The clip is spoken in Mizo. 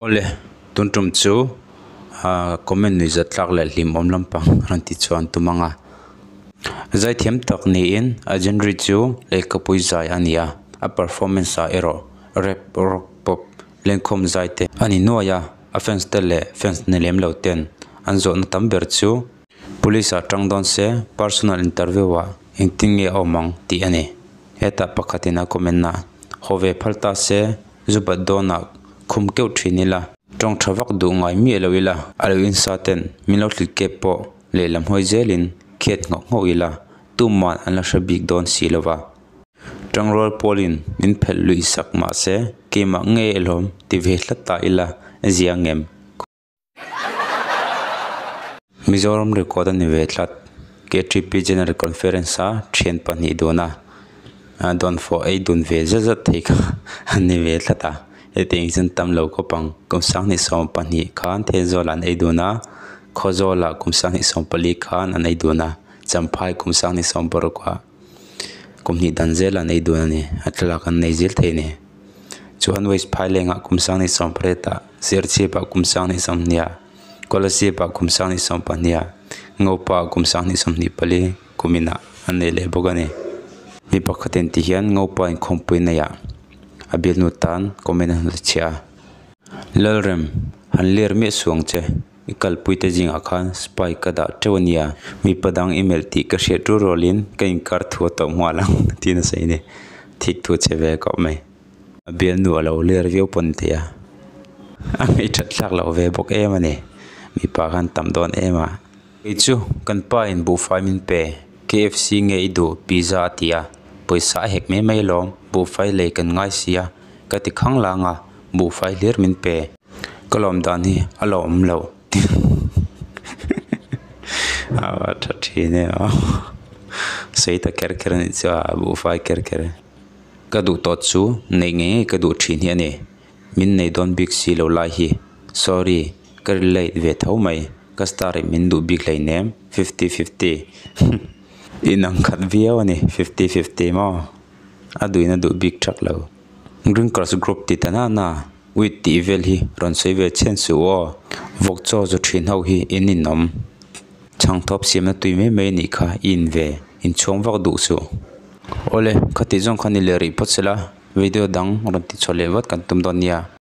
Awle, tun tum chu comment nuihzat tlak leh hlimawm lampang rawn ti chuan tum ang a. Zaithiam tak niin a genre chu lehkhapui zai a ni a, a performance ah erawh rap, rock, pop, lenkhawm zai te a ni nuai a, a fans te leh fans ni lem lo ten an zawhna tam ber chu Police ah tang dawn se personal interview ah engtin nge a awm ang tih a ni. Hetah pakhatin a comment a, haw ve phal ta se zu bat dawnah khum keuh thin ila, tawng tha vak duh ngai miah lo ila, a lo insa ten min lo thlit kep pawh lehlam hawi zelin khiat nghauh nghauh ila, tuman an la hre bik dawn si lo va. Tangrual pawlin min phelh luih sak mah se keimah ngei alawm ti ve hlat ta ila zia ngem. Mizoram record a ni ve tlat. KTP General Conference a thian pahnih duna dawnfawh ei dun ve zet zet thei kha a ni ve tlat a. Hetiang hi chuan tam lo khawp ang. Kum 2012 khan Thenzawl ah an ei dun a, Khawzawl ah kum 2014 khan an ei dun a, Champhai kum 2016 ah kum hnih dan zel an ei dun a ni. A thlalak an nei zel thei a ni. Chuan West Phaileng ah kum 2018 ah Serchhip ah kum 2020 ah Kolasib ah kum 2024 ah Ngopa ah kum 2024 kumin ah an nei leh bawk a ni. Mi pakhatin ti hian Ngopa inkhawmpui nei ah a bialnu tan comment a hnut chhiah a. Lalrem, han ler miah suang che. I kalpui te zingah khan spy ka dah teuh a nia. Mipa dang i melh tih ka hriat rual rualin ka inkar thu a tawh nghal ang tiin a sawi a ni. Thik thu che ve kawp mai. A bialnu a lo ler viau pawn thei a. A hmeichhat thlak loh ve bawk em a ni. Mipa khan tam dawn em a. Kei chu kan pa in buhfai min pe. KFC nge i duh pizza a ti a. Pawisa a hek mai mai alawm. Buhfai lei kan ngai si a. Ka ti khang lang a. Buhfai hlir min pe. Ka lawm dan hi a lawm loh. A tha thin e aw. Sawi ta kher kher a nih chu a buhfai kher kher. Ka duh tawh chu neih ngei ngei ka duh thin hi a ni. Min nei dawn bik si lo lai hi. Sorry, ka relate ve tho mai. Ka star in min duh bik hleinem. 50 50. Inang khat viau a ni. 50 50 maw? A duhin a duh bik thak lo. Green Cross Group ti ta na na. Uit tih vel hi rawn sawi ve chhen suh aw. Vawk chaw zu thin ho hi in inawm. Chhangthawp siamna tui mai mai anih kha i in ve. Inchhuang vak duh suh. Awle, khati zawng kha ni leh rih phawt sela, video dang rawn ti chhuah leh vat kan tum dawn nia.